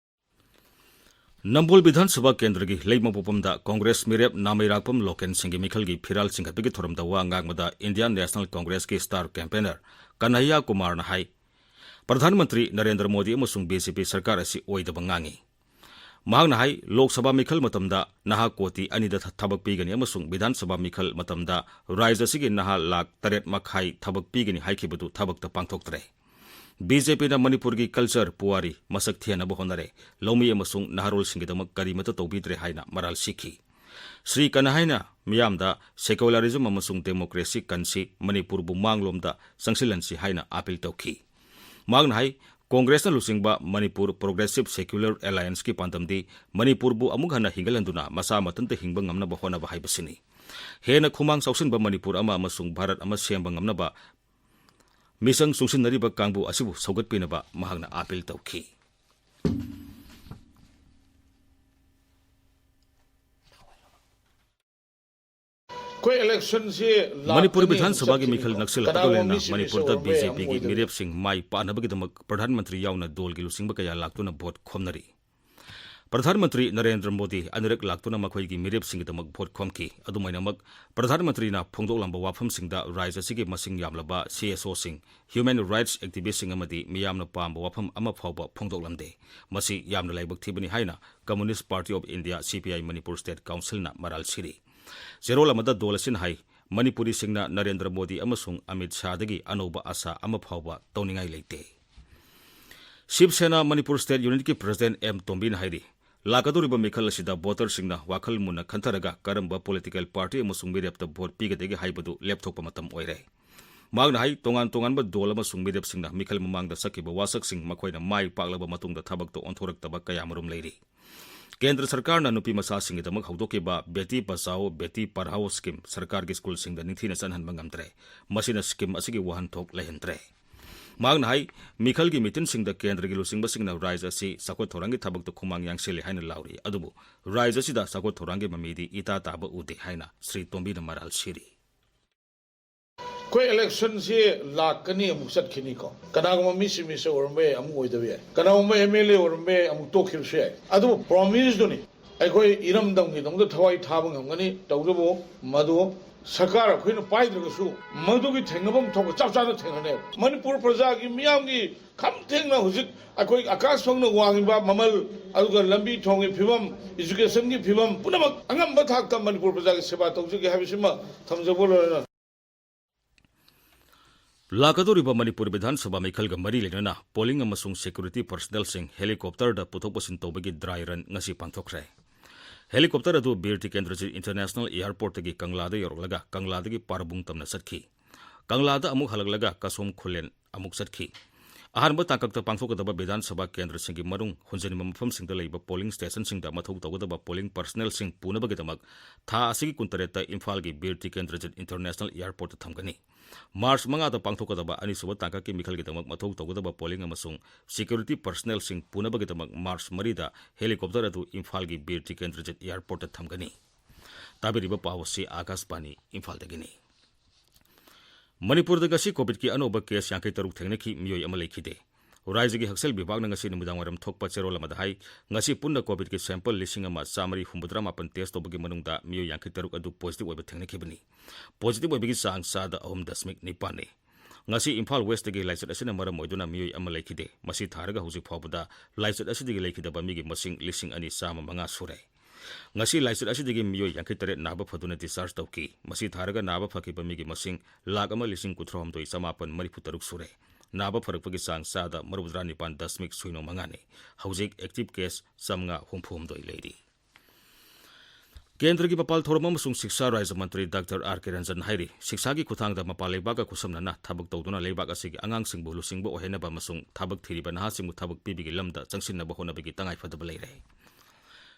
ꯅꯝꯕꯣꯜ ꯕꯤꯙꯥꯟ ꯁꯚꯥ ꯀꯦꯟꯗ꯭ꯔꯒꯤ ꯂꯩꯃꯄꯣꯛꯄꯝꯗ ꯀꯣꯡꯒ꯭ꯔꯦꯁ ꯃꯤꯔꯦꯞ ꯅꯥꯃꯩꯔꯥꯛꯄꯝ ꯂꯣꯀꯦꯟ ꯁꯤꯡꯒꯤ ꯃꯤꯈꯜꯒꯤ ꯐꯤꯔꯥꯜ ꯆꯤꯡꯈꯠꯄꯒꯤ ꯊꯧꯔꯝꯗ ꯋꯥ ꯉꯥꯡꯕꯗ ꯏꯟꯗꯤꯌꯥꯟ ꯅꯦꯁꯅꯦꯜ ꯀꯣꯡꯒ꯭ꯔꯦꯁꯀꯤ ꯁ꯭ꯇꯥꯔ ꯀꯦꯝꯄꯦꯅꯔ ꯀꯟꯍꯩꯌꯥ ꯀꯨꯃꯥꯔꯅ ꯍꯥꯏ, ꯄ꯭ꯔꯙꯥꯟ ꯃꯟꯇ꯭ꯔꯤ ꯅꯔꯦꯟꯗ꯭ꯔ ꯃꯣꯗꯤ ꯑꯃꯁꯨꯡ ꯕꯤ ꯖꯦ ꯄꯤ ꯁꯔꯀꯥꯔ ꯑꯁꯤ ꯑꯣꯏꯗꯕ ꯉꯥꯡꯉꯤ꯫ ꯃꯍꯥꯛꯅ ꯍꯥꯏ, ꯂꯣꯛ ꯁꯚꯥ ꯃꯤꯈꯜ ꯃꯇꯝꯗ ꯅꯍꯥ ꯀꯣꯇꯤ ꯑꯅꯤꯗ ꯊ-, ꯊꯕꯛ ꯄꯤꯒꯅꯤ ꯑꯃꯁꯨꯡ ꯕꯤꯙꯥꯟ ꯁꯚꯥ ꯃꯤꯈꯜ ꯃꯇꯝꯗ ꯔꯥꯏꯖ꯭ꯌ ꯑꯁꯤꯒꯤ ꯅꯍꯥ ꯂꯥꯈ ꯇꯔꯦꯠ ꯃꯈꯥꯏ ꯊꯕꯛ ꯄꯤꯒꯅꯤ ꯍꯥꯏꯈꯤꯕꯗꯨ ꯊꯕꯛꯇ ꯄꯥꯡꯊꯣꯛꯇ꯭ꯔꯦ꯫ ꯕꯤ ꯖꯦ ꯄꯤꯅ ꯃꯅꯤꯄꯨꯔꯒꯤ ꯀꯜꯆꯔ, ꯄꯨꯋꯥꯔꯤ ꯃꯁꯛ ꯊꯤꯍꯟꯅꯕ ꯍꯣꯠꯅꯔꯦ, ꯂꯧꯃꯤ ꯑꯃꯁꯨꯡ ꯅꯍꯥꯔꯣꯜꯁꯤꯡꯒꯤꯗꯃꯛ ꯀꯔꯤꯃꯠꯇ ꯇꯧꯕꯤꯗ꯭ꯔꯦ ꯍꯥꯏꯅ ꯃꯔꯥꯜ ꯁꯤꯈꯤ꯫ ꯁ꯭ꯔꯤ ꯀꯟꯍꯩꯅ ꯃꯤꯌꯥꯝꯗ ꯁꯦꯀ꯭ꯌꯨꯂꯔꯤꯖꯝ ꯑꯃꯁꯨꯡ ꯗꯦꯃꯣꯀ꯭ꯔꯦꯁꯤ ꯀꯟꯁꯤ, ꯃꯅꯤꯄꯨꯔꯕꯨ ꯃꯥꯡꯂꯣꯝꯗ ꯆꯪꯁꯤꯜꯍꯟꯁꯤ ꯍꯥꯏꯅ ꯑꯥꯄꯤꯜ ꯇꯧꯈꯤ꯫ ꯃꯍꯥꯛꯅ ꯍꯥꯏ, ꯀꯣꯡꯒ꯭ꯔꯦꯁꯅ ꯂꯨꯆꯤꯡꯕ ꯃꯅꯤꯄꯨꯔ ꯄ꯭ꯔꯣꯒ꯭ꯔꯦꯁꯤꯚ ꯁꯦꯀ꯭ꯌꯨꯂꯔ ꯑꯦꯂꯥꯌꯟꯁꯀꯤ ꯄꯥꯟꯗꯝꯗꯤ ꯃꯅꯤꯄꯨꯔꯕꯨ ꯑꯃꯨꯛ ꯍꯟꯅ ꯍꯤꯡꯒꯠꯍꯟꯗꯨꯅ ꯃꯁꯥ ꯃꯊꯟꯇ ꯍꯤꯡꯕ ꯉꯝꯅꯕ ꯍꯣꯠꯅꯕ ꯍꯥꯏꯕꯁꯤꯅꯤ꯫ ꯍꯦꯟꯅ ꯈꯨꯃꯥꯡ ꯆꯥꯎꯁꯤꯟꯕ ꯃꯅꯤꯄꯨꯔ ꯑꯃ ꯑꯃꯁꯨꯡ ꯚꯥꯔꯠ ꯑꯃ ꯁꯦꯝꯕ ꯉꯝꯅꯕ ꯃꯤꯆꯪ ꯆꯨꯡꯁꯤꯟꯅꯔꯤꯕ ꯀꯥꯡꯕꯨ ꯑꯁꯤꯕꯨ ꯁꯧꯒꯠꯄꯤꯅꯕ ꯃꯍꯥꯛꯅ ꯑꯥꯄꯤꯜ ꯇꯧꯈꯤ꯫ ꯑꯩꯈꯣꯏ ꯏꯂꯦꯛꯁꯟꯁꯤ ꯂꯥꯛꯀꯅꯤ ꯃꯅꯤꯄꯨꯔ ꯕꯤꯙꯥꯟ ꯁꯚꯥꯒꯤ ꯆꯠꯈꯤꯅꯤꯀꯣ꯫ ꯃꯤꯈꯜ ꯅꯛꯁꯤꯜꯂꯛꯄꯒ ꯀꯅꯥꯒꯨꯝꯕ ꯂꯣꯏꯅꯅ ꯃꯤꯁꯤꯡ ꯃꯅꯤꯄꯨꯔꯗ ꯑꯣꯏꯔꯝꯕ ꯌꯥꯏ, ꯑꯃ ꯕꯤ ꯖꯦ ꯄꯤꯒꯤ ꯑꯣꯏꯗꯕ꯫ ꯃꯤꯔꯦꯞꯁꯤꯡ ꯃꯥꯏ ꯄꯥꯛꯅꯕꯒꯤꯗꯃꯛ ꯄ꯭ꯔꯙꯥꯟ ꯃꯟꯇ꯭ꯔꯤ ꯌꯥꯎꯅ ꯗꯣꯜꯒꯤ ꯂꯨꯆꯤꯡꯕ ꯀꯌꯥ ꯂꯥꯛꯇꯨꯅ ꯚꯣꯠ ꯈꯣꯝꯅꯔꯤ꯫ ꯄ꯭ꯔꯙꯥꯟ ꯃꯟꯇ꯭ꯔꯤ ꯅꯔꯦꯟꯗ꯭ꯔ ꯃꯣꯗꯤ ꯑꯅꯤꯔꯛ ꯂꯥꯛꯇꯨꯅ ꯃꯈꯣꯏꯒꯤ ꯃꯤꯔꯦꯞꯁꯤꯡꯒꯤꯗꯃꯛ ꯚꯣꯠ ꯈꯣꯝꯈꯤ꯫ ꯑꯗꯨꯃꯥꯏꯅꯃꯛ, ꯄ꯭ꯔꯙꯥꯟ ꯃꯟꯇ꯭ꯔꯤꯅ ꯐꯣꯡꯗꯣꯛꯂꯝꯕ ꯋꯥꯐꯝꯁꯤꯡꯗ ꯔꯥꯖ꯭ꯌ ꯑꯁꯤꯒꯤ ꯃꯁꯤꯡ ꯌꯥꯝꯂꯕ ꯁꯤ ꯑꯦꯁ ꯑꯣꯁꯤꯡ, Human Rights Activistꯁꯤꯡ ꯑꯃꯗꯤ ꯃꯤꯌꯥꯝꯅ ꯄꯥꯝꯕ ꯋꯥꯐꯝ ꯑꯃ ꯐꯥꯎꯕ ꯐꯣꯡꯗꯣꯛꯂꯝꯗꯦ꯫ ꯃꯁꯤ ꯌꯥꯝꯅ ꯂꯥꯏꯕꯛ ꯊꯤꯕꯅꯤ ꯍꯥꯏꯅ Communist Party of India, C P I, Manipur state ꯀꯥꯎꯟꯁꯤꯜꯅ ꯃꯔꯥꯜ ꯁꯤꯔꯤ꯫ ꯆꯦꯔꯣꯜ ꯑꯃꯗ ꯗꯣꯜ ꯑꯁꯤꯅ ꯍꯥꯏ, ꯃꯅꯤꯄꯨꯔꯤꯁꯤꯡꯅ ꯅꯔꯦꯟꯗ꯭ꯔ ꯃꯣꯗꯤ ꯑꯃꯁꯨꯡ ꯑꯃꯤꯠ ꯁꯥꯍꯗꯒꯤ ꯑꯅꯧꯕ ꯑꯥꯁꯥ ꯑꯃ ꯐꯥꯎꯕ ꯇꯧꯅꯤꯡꯉꯥꯏ ꯂꯩꯇꯦ꯫ ꯁꯤꯕ ꯁꯦꯅꯥ ꯃꯅꯤꯄꯨꯔ ꯁ꯭ꯇꯦꯠ ꯌꯨꯅꯤꯠꯀꯤ ꯄ꯭ꯔꯁꯤꯗꯦꯟꯠ ꯑꯦꯝ ꯇꯣꯝꯕꯤꯅ ꯍꯥꯏꯔꯤ, ꯂꯥꯛꯀꯗꯧꯔꯤꯕ ꯃꯤꯈꯜ ꯑꯁꯤꯗ ꯚꯣꯇꯔꯁꯤꯡꯅ ꯋꯥꯈꯜ ꯃꯨꯟꯅ ꯈꯟꯊꯔꯒ ꯀꯔꯝꯕ ꯄꯣꯂꯤꯇꯤꯀꯦꯜ ꯄꯥꯔꯇꯤ ꯑꯃꯁꯨꯡ ꯃꯤꯔꯦꯞꯇ ꯚꯣꯠ ꯄꯤꯒꯗꯒꯦ ꯍꯥꯏꯕꯗꯨ ꯂꯦꯞꯊꯣꯛꯄ ꯃꯇꯝ ꯑꯣꯏꯔꯦ꯫ ꯃꯍꯥꯛꯅ ꯍꯥꯏ, ꯇꯣꯉꯥꯟ ꯇꯣꯉꯥꯟꯕ ꯗꯣꯜ ꯑꯃꯁꯨꯡ ꯃꯤꯔꯦꯞꯁꯤꯡꯅ ꯃꯤꯈꯜ ꯃꯃꯥꯡꯗ ꯁꯛꯈꯤꯕ ꯋꯥꯁꯛꯁꯤꯡ ꯃꯈꯣꯏꯅ ꯃꯥꯏ ꯄꯥꯛꯂꯕ ꯃꯇꯨꯡꯗ ꯊꯕꯛꯇ ꯑꯣꯟꯊꯣꯔꯛꯇꯕ ꯀꯌꯥꯃꯔꯨꯝ ꯂꯩꯔꯤ꯫ ꯀꯦꯟꯗ꯭ꯔ ꯁꯔꯀꯥꯔꯅ ꯅꯨꯄꯤ ꯃꯆꯥꯁꯤꯡꯒꯤꯗꯃꯛ ꯍꯧꯗꯣꯛꯈꯤꯕ ꯕꯦꯇꯤ ꯕꯆꯥꯎ, ꯕꯦꯇꯤ ꯄꯔꯍꯥꯎ ꯁ꯭ꯀꯤꯝ ꯁꯔꯀꯥꯔꯒꯤ ꯁ꯭ꯀꯨꯜꯁꯤꯡꯗ ꯅꯤꯡꯊꯤꯅ ꯆꯠꯍꯟꯕ ꯉꯝꯗ꯭ꯔꯦ꯫ ꯃꯁꯤꯅ ꯁ꯭ꯀꯤꯝ ꯑꯁꯤꯒꯤ ꯋꯥꯍꯟꯊꯣꯛ ꯂꯩꯍꯟꯗ꯭ꯔꯦ꯫ ꯃꯍꯥꯛꯅ ꯍꯥꯏ, ꯃꯤꯈꯜꯒꯤ ꯃꯤꯇꯤꯟꯁꯤꯡꯗ ꯀꯦꯟꯗ꯭ꯔꯒꯤ ꯂꯨꯆꯤꯡꯕꯁꯤꯡꯅ ꯔꯥꯖ꯭ꯌ ꯑꯁꯤ ꯆꯥꯎꯈꯠ ꯊꯧꯔꯥꯡꯒꯤ ꯊꯕꯛꯇ ꯈꯨꯃꯥꯡ ꯌꯥꯡꯁꯤꯜꯂꯤ ꯍꯥꯏꯅ ꯂꯥꯎꯔꯤ꯫ ꯑꯗꯨꯕꯨ ꯔꯥꯖ꯭ꯌ ꯑꯁꯤꯗ ꯆꯥꯎꯈꯠ ꯊꯧꯔꯥꯡꯒꯤ ꯃꯃꯤꯗꯤ ꯏꯇꯥ ꯇꯥꯕ ꯎꯗꯦ ꯍꯥꯏꯅ ꯁ꯭ꯔꯤ ꯇꯣꯝꯕꯤꯅ ꯃꯔꯥꯜ ꯁꯤꯔꯤ꯫ ꯑꯩꯈꯣꯏ ꯏꯂꯦꯛꯁꯟꯁꯤ ꯂꯥꯛꯀꯅꯤ, ꯑꯃꯨꯛ ꯆꯠꯈꯤꯅꯤꯀꯣ꯫ ꯀꯅꯥꯒꯨꯝꯕ ꯃꯤꯁꯤ ꯃꯤꯁ ꯑꯣꯏꯔꯝꯕ ꯌꯥꯏ, ꯑꯃꯨꯛ ꯑꯣꯏꯗꯕ ꯌꯥꯏ꯫ ꯀꯅꯥꯒꯨꯝꯕ ꯑꯦꯝ ꯑꯦꯜ ꯑꯦ ꯑꯣꯏꯔꯝꯕ ꯌꯥꯏ, ꯑꯃꯨꯛ ꯇꯣꯛꯈꯤꯕꯁꯨ ꯌꯥꯏ꯫ ꯑꯗꯨꯕꯨ ꯄ꯭ꯔꯣꯃꯤꯁꯇꯨꯅꯤ, ꯑꯩꯈꯣꯏ ꯏꯔꯝꯗꯝꯒꯤꯗꯃꯛꯇ ꯊꯋꯥꯏ ꯊꯥꯕ ꯉꯝꯒꯅꯤ꯫ ꯇꯧꯕꯇꯕꯨ ꯃꯗꯨ ꯁꯔꯀꯥꯔ ꯑꯩꯈꯣꯏꯅ ꯄꯥꯏꯗ꯭ꯔꯒꯁꯨ ꯃꯗꯨꯒꯤ ꯊꯦꯡꯅꯐꯝ ꯊꯣꯛꯄ ꯆꯞ ꯆꯥꯅ ꯊꯦꯡꯅꯅꯦꯕ꯫ ꯃꯅꯤꯄꯨꯔ ꯄ꯭ꯔꯖꯥꯒꯤ ꯃꯤꯌꯥꯝꯒꯤ ꯈꯝ ꯊꯦꯡꯅ ꯍꯧꯖꯤꯛ ꯑꯩꯈꯣꯏ ꯑꯥꯀꯥꯁ ꯐꯪꯅ ꯋꯥꯡꯉꯤꯕ ꯃꯃꯜ, ꯑꯗꯨꯒ ꯂꯝꯕꯤ ꯊꯣꯡꯒꯤ ꯐꯤꯕꯝ, ꯏꯖꯨꯀꯦꯁꯟꯒꯤ ꯐꯤꯕꯝ ꯄꯨꯝꯅꯃꯛ ꯑꯉꯝꯕ ꯊꯥꯛꯇ ꯃꯅꯤꯄꯨꯔ ꯄ꯭ꯔꯖꯥꯒꯤ ꯁꯦꯕꯥ ꯇꯧꯖꯒꯦ ꯍꯥꯏꯕꯁꯤꯃ ꯊꯝꯖꯕ ꯂꯣꯏꯔꯅ ꯂꯥꯛꯀꯗꯧꯔꯤꯕ ꯃꯅꯤꯄꯨꯔ ꯕꯤꯙꯥꯟ ꯁꯚꯥ ꯃꯤꯈꯜꯒ ꯃꯔꯤ ꯂꯩꯅꯅ ꯄꯣꯂꯤꯡ ꯑꯃꯁꯨꯡ ꯁꯦꯀ꯭ꯌꯨꯔꯤꯇꯤ ꯄꯔꯁꯅꯦꯜꯁꯤꯡ ꯍꯦꯂꯤꯀꯣꯞꯇꯔꯗ ꯄꯨꯊꯣꯛ ꯄꯨꯁꯤꯟ ꯇꯧꯕꯒꯤ ꯗ꯭ꯔꯥꯏ ꯔꯟ ꯉꯁꯤ ꯄꯥꯡꯊꯣꯛꯈ꯭ꯔꯦ꯫ ꯍꯦꯂꯤꯀꯣꯞꯇꯔ ꯑꯗꯨ ꯕꯤꯔ ꯇꯤꯀꯦꯟꯗ꯭ꯔꯖꯤꯠ ꯏꯟꯇꯔꯅꯦꯁꯅꯦꯜ ꯑꯦꯌꯔꯄꯣꯔꯠꯇꯒꯤ ꯀꯪꯂꯥꯗ ꯌꯧꯔꯛꯂꯒ ꯀꯪꯂꯥꯗꯒꯤ ꯄꯥꯔꯕꯨꯡ ꯇꯝꯅ ꯆꯠꯈꯤ꯫ ꯀꯪꯂꯥꯗ ꯑꯃꯨꯛ ꯍꯜꯂꯛꯂꯒ ꯀꯁꯣꯝ ꯈꯨꯂꯦꯟ ꯑꯃꯨꯛ ꯆꯠꯈꯤ꯫ ꯑꯍꯥꯟꯕ ꯇꯥꯡꯀꯛꯇ ꯄꯥꯡꯊꯣꯛꯀꯗꯕ ꯕꯤꯙꯥꯟ ꯁꯚꯥ ꯀꯦꯟꯗ꯭ꯔꯁꯤꯡꯒꯤ ꯃꯅꯨꯡ ꯍꯨꯟꯖꯤꯟꯕ ꯃꯐꯝꯁꯤꯡꯗ ꯂꯩꯕ ꯄꯣꯂꯤꯡ ꯁ꯭ꯇꯦꯁꯟꯁꯤꯡꯗ ꯃꯊꯧ ꯇꯧꯒꯗꯕ ꯄꯣꯂꯤꯡ ꯄꯔꯁꯅꯦꯜꯁꯤꯡ ꯄꯨꯅꯕꯒꯤꯗꯃꯛ ꯊꯥ ꯑꯁꯤꯒꯤ ꯀꯨꯟꯇꯔꯦꯠꯇ ꯏꯝꯐꯥꯜꯒꯤ ꯕꯤꯔ ꯇꯤꯀꯦꯟꯗ꯭ꯔꯖꯤꯠ ꯏꯟꯇꯔꯅꯦꯁꯅꯦꯜ ꯑꯦꯌꯔꯄꯣꯔꯠꯇ ꯊꯝꯒꯅꯤ꯫ ꯃꯥꯔꯆ ꯃꯉꯥꯗ ꯄꯥꯡꯊꯣꯛꯀꯗꯕ ꯑꯅꯤꯁꯨꯕ ꯇꯥꯡꯀꯛꯀꯤ ꯃꯤꯈꯜꯒꯤꯗꯃꯛ ꯃꯊꯧ ꯇꯧꯒꯗꯕ ꯄꯣꯂꯤꯡ ꯑꯃꯁꯨꯡ ꯁꯦꯀ꯭ꯌꯨꯔꯤꯇꯤ ꯄꯔꯁꯅꯦꯜꯁꯤꯡ ꯄꯨꯅꯕꯒꯤꯗꯃꯛ ꯃꯥꯔꯆ ꯃꯔꯤꯗ ꯍꯦꯂꯤꯀꯣꯞꯇꯔ ꯑꯗꯨ ꯏꯝꯐꯥꯜꯒꯤ ꯕꯤꯔ ꯇꯤꯀꯦꯟꯗ꯭ꯔꯖꯤꯠ ꯑꯦꯌꯔꯄꯣꯔꯠꯇ ꯊꯝꯒꯅꯤ꯫ ꯇꯥꯕꯤꯔꯤꯕ ꯄꯥꯎ ꯑꯁꯤ ꯑꯥꯀꯥꯁꯕꯥꯅꯤ ꯏꯝꯐꯥꯜꯗꯒꯤꯅꯤ꯫ ꯃꯅꯤꯄꯨꯔꯗ ꯉꯁꯤ ꯀꯣꯚꯤꯗꯀꯤ ꯑꯅꯧꯕ ꯀꯦꯁ ꯌꯥꯡꯈꯩ ꯇꯔꯨꯛ ꯊꯦꯡꯅꯈꯤ, ꯃꯤꯑꯣꯏ ꯑꯃ ꯂꯩꯈꯤꯗꯦ꯫ ꯔꯥꯏꯖ꯭ꯌꯒꯤ ꯍꯛꯁꯦꯜ ꯕꯤꯚꯥꯒꯅ ꯉꯁꯤ ꯅꯨꯃꯤꯗꯥꯡꯋꯥꯏꯔꯝ ꯊꯣꯛꯄ ꯆꯦꯔꯣꯜ ꯑꯃꯗ ꯍꯥꯏ, ꯉꯁꯤ ꯄꯨꯟꯅ COVID-ꯀꯤ sample ꯂꯤꯁꯤꯡ ꯑꯃ ꯆꯥꯃꯔꯤ ꯍꯨꯝꯐꯨꯇꯔꯥ ꯃꯥꯄꯟ test ꯇꯧꯕꯒꯤ ꯃꯅꯨꯡꯗ ꯃꯤꯑꯣꯏ ꯌꯥꯡꯈꯩ ꯇꯔꯨꯛ ꯑꯗꯨ positive ꯑꯣꯏꯕ ꯊꯦꯡꯅꯈꯤꯕꯅꯤ꯫ Positive ꯑꯣꯏꯕꯒꯤ ꯆꯥꯡ ꯆꯥꯗ ꯑꯍꯨꯝ ꯗꯁꯃꯤꯛ ꯅꯤꯄꯥꯟꯅꯤ꯫ ꯉꯁꯤ ꯏꯝꯐꯥꯜ Westꯇꯒꯤ ꯂꯥꯏꯆꯠ ꯑꯁꯤꯅ ꯃꯔꯝ ꯑꯣꯏꯗꯨꯅ ꯃꯤꯑꯣꯏ ꯑꯃ ꯂꯩꯈꯤꯗꯦ꯫ ꯃꯁꯤ ꯊꯥꯔꯒ ꯍꯧꯖꯤꯛ ꯐꯥꯎꯕꯗ ꯂꯥꯏꯆꯠ ꯑꯁꯤꯗꯒꯤ ꯂꯩꯈꯤꯗꯕ ꯃꯤꯒꯤ ꯃꯁꯤꯡ ꯂꯤꯁꯤꯡ ꯑꯅꯤ ꯆꯥꯝꯃ ꯃꯉꯥ ꯁꯨꯔꯦ꯫ ꯉꯁꯤ ꯂꯥꯏꯆꯠ ꯑꯁꯤꯗꯒꯤ ꯃꯤꯑꯣꯏ ꯌꯥꯡꯈꯩ ꯇꯔꯦꯠ ꯅꯥꯕ ꯐꯗꯨꯅ discharge ꯇꯧꯈꯤ꯫ ꯃꯁꯤ ꯊꯥꯔꯒ ꯅꯥꯕ ꯐꯈꯤꯕ ꯃꯤꯒꯤ ꯃꯁꯤꯡ ꯂꯥꯈ ꯑꯃ ꯂꯤꯁꯤꯡ ꯀꯨꯟꯊ꯭ꯔꯥꯍꯨꯝꯗꯣꯏ ꯆꯃꯥꯄꯟ ꯃꯔꯤꯐꯨ ꯇꯔꯨꯛ ꯁꯨꯔꯦ꯫ ꯅꯥꯕ ꯐꯔꯛꯄꯒꯤ ꯆꯥꯡ ꯆꯥꯗ ꯃꯔꯤꯐꯨꯇꯔꯥ ꯅꯤꯄꯥꯟ ꯗꯁꯃꯤꯛ ꯁꯤꯅꯣ ꯃꯉꯥꯅꯤ꯫ ꯍꯧꯖꯤꯛ active case ꯆꯥꯝꯃꯉꯥ ꯍꯨꯝꯐꯨ ꯍꯨꯝꯗꯣꯏ ꯂꯩꯔꯤ꯫ ꯀꯦꯟꯗ꯭ꯔꯒꯤ ꯃꯄꯥꯜ ꯊꯧꯔꯝ ꯑꯃꯁꯨꯡ ꯁꯤꯛꯁꯥ ꯔꯥꯖ꯭ꯌ ꯃꯟꯇ꯭ꯔꯤ ꯗꯥꯛꯇꯔ ꯑꯥꯔ ꯀꯦ ꯔꯟꯖꯟ ꯍꯥꯏꯔꯤ, ꯁꯤꯛꯁꯥꯒꯤ ꯈꯨꯠꯊꯥꯡꯗ ꯃꯄꯥꯟ ꯂꯩꯕꯥꯛꯀ ꯈꯨꯠꯁꯝꯅꯅ ꯊꯕꯛ ꯇꯧꯗꯨꯅ ꯂꯩꯕꯥꯛ ꯑꯁꯤꯒꯤ ꯑꯉꯥꯡꯁꯤꯡꯕꯨ ꯂꯨꯆꯤꯡꯕ ꯑꯣꯏꯍꯟꯅꯕ ꯑꯃꯁꯨꯡ ꯊꯕꯛ ꯊꯤꯔꯤꯕ ꯅꯍꯥꯁꯤꯡꯕꯨ ꯊꯕꯛ ꯄꯤꯕꯒꯤ ꯂꯝꯗ ꯆꯪꯁꯤꯟꯅꯕ ꯍꯣꯠꯅꯕꯒꯤ ꯇꯉꯥꯏꯐꯗꯕ ꯂꯩꯔꯦ꯫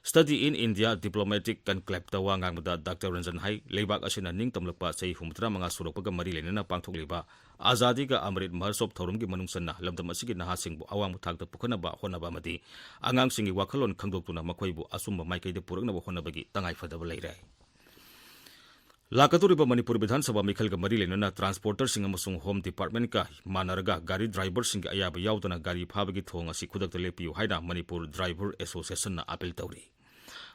Study in India Diplomatic Conclaveꯇ ꯋꯥ ꯉꯥꯡꯕꯗ ꯗꯥꯛꯇꯔ ꯔꯟꯖꯟ ꯍꯥꯏ, ꯂꯩꯕꯥꯛ ꯑꯁꯤꯅ ꯅꯤꯡꯇꯝꯂꯛꯄ ꯆꯍꯤ ꯍꯨꯝꯐꯨꯇꯔꯥ ꯃꯉꯥ ꯁꯨꯔꯛꯄꯒ ꯃꯔꯤ ꯂꯩꯅꯅ ꯄꯥꯡꯊꯣꯛꯂꯤꯕ ꯑꯖꯥꯗꯤ ꯀꯥ ꯑꯃ꯭ꯔꯤꯠ ꯃꯍꯣꯠꯁꯣꯕ ꯊꯧꯔꯝꯒꯤ ꯃꯅꯨꯡ ꯆꯟꯅ ꯂꯝꯗꯝ ꯑꯁꯤꯒꯤ ꯅꯍꯥꯁꯤꯡꯕꯨ ꯑꯋꯥꯡꯕ ꯊꯥꯛꯇ ꯄꯨꯈꯠꯅꯕ ꯍꯣꯠꯅꯕ ꯑꯃꯗꯤ ꯑꯉꯥꯡꯁꯤꯡꯒꯤ ꯋꯥꯈꯜꯂꯣꯟ ꯈꯪꯗꯣꯛꯇꯨꯅ ꯃꯈꯣꯏꯕꯨ ꯑꯆꯨꯝꯕ ꯃꯥꯏꯀꯩꯗ ꯄꯨꯔꯛꯅꯕ ꯍꯣꯠꯅꯕꯒꯤ ꯇꯉꯥꯏꯐꯗꯕ ꯂꯩꯔꯦ꯫ ꯂꯥꯛꯀꯗꯧꯔꯤꯕ ꯃꯅꯤꯄꯨꯔ ꯕꯤꯙꯥꯟ ꯁꯚꯥ ꯃꯤꯈꯜꯒ ꯃꯔꯤ ꯂꯩꯅꯅ transporterꯁꯤꯡ ꯑꯃꯁꯨꯡ Home Departmentꯀ ꯃꯥꯟꯅꯔꯒ ꯒꯥꯔꯤ driverꯁꯤꯡꯒꯤ ꯑꯌꯥꯕ ꯌꯥꯎꯗꯅ ꯒꯥꯔꯤ ꯐꯥꯕꯒꯤ ꯊꯧꯑꯣꯡ ꯑꯁꯤ ꯈꯨꯗꯛꯇ ꯂꯦꯞꯄꯤꯌꯨ ꯍꯥꯏꯅ ꯃꯅꯤꯄꯨꯔ Driver Associationꯅ appeal ꯇꯧꯔꯤ꯫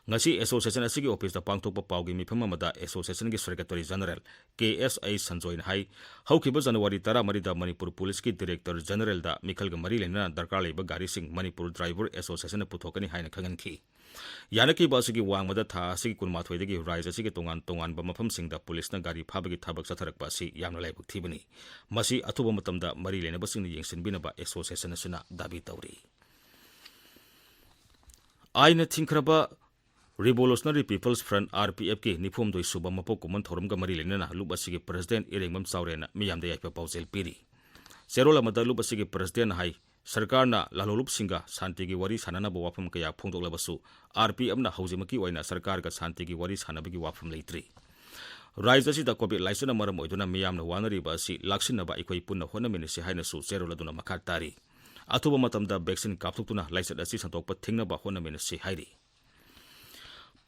ꯉꯁꯤ association ꯑꯁꯤꯒꯤ officeꯇ ꯄꯥꯡꯊꯣꯛꯄ ꯄꯥꯎꯒꯤ ꯃꯤꯐꯝ ꯑꯃꯗ associationꯒꯤ secretary general ꯀꯦ ꯑꯦꯁ ꯑꯩꯆ ꯁꯟꯖꯣꯏꯅ ꯍꯥꯏ, ꯍꯧꯈꯤꯕ ꯖꯅꯋꯥꯔꯤ ꯇꯔꯥꯃꯔꯤꯗ ꯃꯅꯤꯄꯨꯔ ꯄꯨꯂꯤꯁꯀꯤ director generalꯗ ꯃꯤꯈꯜꯒ ꯃꯔꯤ ꯂꯩꯅꯅ ꯗꯔꯀꯥꯔ ꯂꯩꯕ ꯒꯥꯔꯤꯁꯤꯡ ꯃꯅꯤꯄꯨꯔ Driver Associationꯅ ꯄꯨꯊꯣꯛꯀꯅꯤ ꯍꯥꯏꯅ ꯈꯪꯍꯟꯈꯤ꯫ ꯌꯥꯅꯈꯤꯕ ꯑꯁꯤꯒꯤ ꯋꯥꯡꯃꯗ ꯊꯥ ꯑꯁꯤꯒꯤ ꯀꯨꯟꯃꯥꯊꯣꯏꯗꯒꯤ ꯔꯥꯖ꯭ꯌ ꯑꯁꯤꯒꯤ ꯇꯣꯉꯥꯟ ꯇꯣꯉꯥꯟꯕ ꯃꯐꯝꯁꯤꯡꯗ ꯄꯨꯂꯤꯁꯅ ꯒꯥꯔꯤ ꯐꯥꯕꯒꯤ ꯊꯕꯛ ꯆꯠꯊꯔꯛꯄ ꯑꯁꯤ ꯌꯥꯝꯅ ꯂꯥꯏꯕꯛ ꯊꯤꯕꯅꯤ꯫ ꯃꯁꯤ ꯑꯊꯨꯕ ꯃꯇꯝꯗ ꯃꯔꯤ ꯂꯩꯅꯕꯁꯤꯡꯅ ꯌꯦꯡꯁꯤꯟꯕꯤꯅꯕ association ꯑꯁꯤꯅ ꯗꯥꯕꯤ ꯇꯧꯔꯤ꯫ ꯑꯥꯏꯟꯅ ꯊꯤꯡꯈ꯭ꯔꯕ Revolutionary People's Front, RPFꯀꯤ ꯅꯤꯐꯨꯍꯨꯝꯗꯣꯏ ꯁꯨꯕ ꯃꯄꯣꯛ ꯀꯨꯝꯑꯣꯟ ꯊꯧꯔꯝꯒ ꯃꯔꯤ ꯂꯩꯅꯅ ꯂꯨꯞ ꯑꯁꯤꯒꯤ president ꯏꯔꯦꯡꯕꯝ ꯆꯥꯎꯔꯦꯟꯅ ꯃꯤꯌꯥꯝꯗ ꯌꯥꯏꯐ ꯄꯥꯎꯖꯦꯜ ꯄꯤꯔꯤ꯫ ꯆꯦꯔꯣꯜ ꯑꯃꯗ ꯂꯨꯞ ꯑꯁꯤꯒꯤ presidentꯅ ꯍꯥꯏ, ꯁꯔꯀꯥꯔꯅ ꯂꯥꯂꯣꯡꯂꯨꯞꯁꯤꯡꯒ ꯁꯥꯟꯇꯤꯒꯤ ꯋꯥꯔꯤ ꯁꯥꯟꯅꯅꯕ ꯋꯥꯐꯝ ꯀꯌꯥ ꯐꯣꯡꯗꯣꯛꯂꯕꯁꯨ, RPFꯅ ꯍꯧꯖꯤꯛꯃꯛꯀꯤ ꯑꯣꯏꯅ ꯁꯔꯀꯥꯔꯒ ꯁꯥꯟꯇꯤꯒꯤ ꯋꯥꯔꯤ ꯁꯥꯟꯅꯕꯒꯤ ꯋꯥꯐꯝ ꯂꯩꯇ꯭ꯔꯤ꯫ ꯔꯥꯖ꯭ꯌ ꯑꯁꯤꯗ COVID ꯂꯥꯏꯆꯠꯅ ꯃꯔꯝ ꯑꯣꯏꯗꯨꯅ ꯃꯤꯌꯥꯝꯅ ꯋꯥꯅꯔꯤꯕ ꯑꯁꯤ ꯂꯥꯛꯁꯤꯟꯅꯕ ꯑꯩꯈꯣꯏ ꯄꯨꯟꯅ ꯍꯣꯠꯅꯃꯤꯟꯅꯁꯤ ꯍꯥꯏꯅꯁꯨ ꯆꯦꯔꯣꯜ ꯑꯗꯨꯅ ꯃꯈꯥ ꯇꯥꯔꯤ꯫ ꯑꯊꯨꯕ ꯃꯇꯝꯗ vaccine ꯀꯥꯞꯊꯣꯛꯇꯨꯅ ꯂꯥꯏꯆꯠ ꯑꯁꯤ ꯁꯟꯗꯣꯛꯄ ꯊꯤꯡꯅꯕ ꯍꯣꯠꯅꯃꯤꯟꯅꯁꯤ ꯍꯥꯏꯔꯤ꯫